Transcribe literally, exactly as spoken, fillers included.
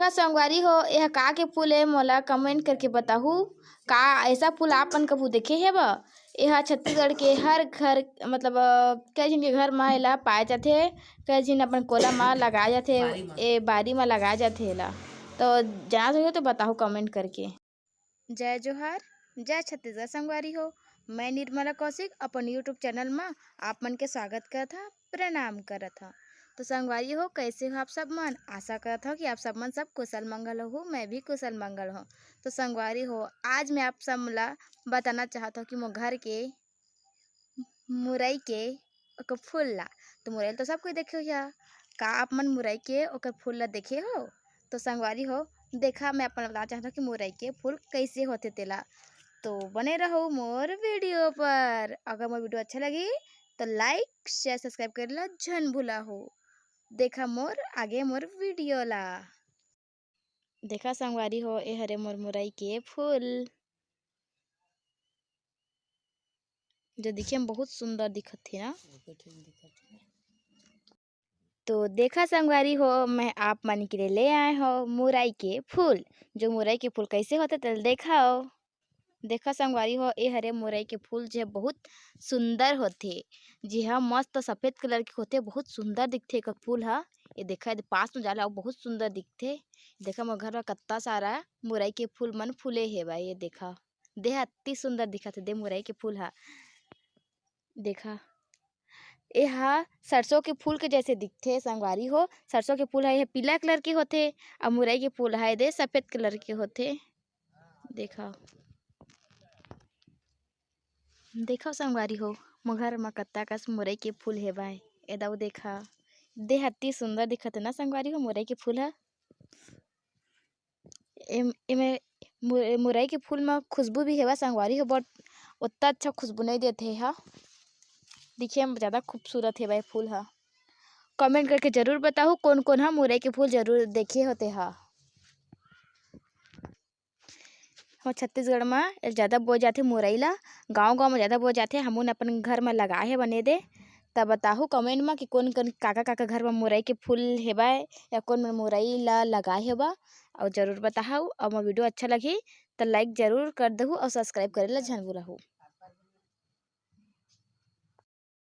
संगवारी हो, एह का के फूल ए, मोला कमेंट करके बताहू। का ऐसा फूल आप मन कभू देखे हे बा? एह छत्तीसगढ़ के हर घर, मतलब, अ, कई झन के घर म एला पाए जाथे, कई झन अपन कोला म लगाए जाथे, बारी म। ए बारी म लगाए जाथे एला। तो जानत हो तो बताहू कमेंट करके। जय जोहार, जय छत्तीसगढ़ संगवारी हो। मैं निर्मला कौशिक अपन YouTube चैनल म आप मन के स्वागत करत हव, प्रणाम करत हव। तो संगवारी हो, कैसे हो आप सब मन? आशा करत हव कि आप सब मन सब कुशल मंगल हो। मैं भी कुशल मंगल हव। तो संगवारी हो, आज मैं आप सब ला बताना चाहत हव कि मोर घर के मुरई के ओकर फूल ला। तो मुरई ला तो सब कोई देखे होही। का आप मन मुरई के ओकर फूल ला देखे हो? तो संगवारी हो, देखा, मैं अपन ला बताना चाहत हव कि मुरई के फूल कैसे होथे तेला। तो बने रहो मोर वीडियो पर। अगर मोर वीडियो अच्छा लगी तो like, share, subscribe करे ला झन भूला हो। देखा मोर आगे मोर वीडियो ला। देखा संगवारी हो, ए हरे मोर मुरई के फूल, जो दिखे में बहुत सुंदर दिखत हे ना। तो देखा संगवारी हो, मैं आप मन के लिए ले आए हव मुरई के फूल। जो मुरई के फूल कैसे होथे तेला देखाओ। देखा संगवारी हो, ए हरे मुरई के फूल जे बहुत सुंदर होथे, जे ह मस्त सफेद कलर के होथे, बहुत सुंदर दिखथे एकर फूल ह। ये देखा, ये पास में जाला अउ बहुत सुंदर दिखथे। देखा मोर घर में कत्ता सारा मुरई के फूल मन फूले हेवय। ये देखा, देह अति सुंदर दिखत हे दे मुरई के फूल ह। देखा, ए हा सरसों के फूल के जैसे दिखथे संगवारी हो। सरसों के फूल ह, ये पीला कलर के होथे, अउ मुरई के फूल ह, ये दे सफेद कलर के होथे। देखा, देखो संगवारी हो, मोर घर म कत्ता कस मुरई के फूल हेवय। ए दऊ देखा, देह अति सुंदर दिखत हे ना संगवारी हो, मुरई के फूल ह। एम-, एमे मु-, मुरई के फूल म खुशबू भी हेवय संगवारी हो, but ओत्ता अच्छा खुशबू नइ देत हे हा। दिखे म ज्यादा खूबसूरत हेवय फूल हा। Comment करके जरूर बताहू, कोन कोन हा मुरई के फूल जरूर देखे हो ते हा। हमर छत्तीसगढ़ म ए ज्यादा बोए जाथे मुरई ला, गाँव-गाँव म ज्यादा बोए जाथे। हमन अपन घर म लगाए हे बने दे, त बताहू comment म कि कोन कोन, काका काका घर म मुरई के फूल हेवय या कोन मन मुरई ला लगाए हेवा, अउ जरूर बताहू। अउ मोर video अच्छा लगही त like जरूर कर दहू अउ subscribe करे ला झन भूलहू।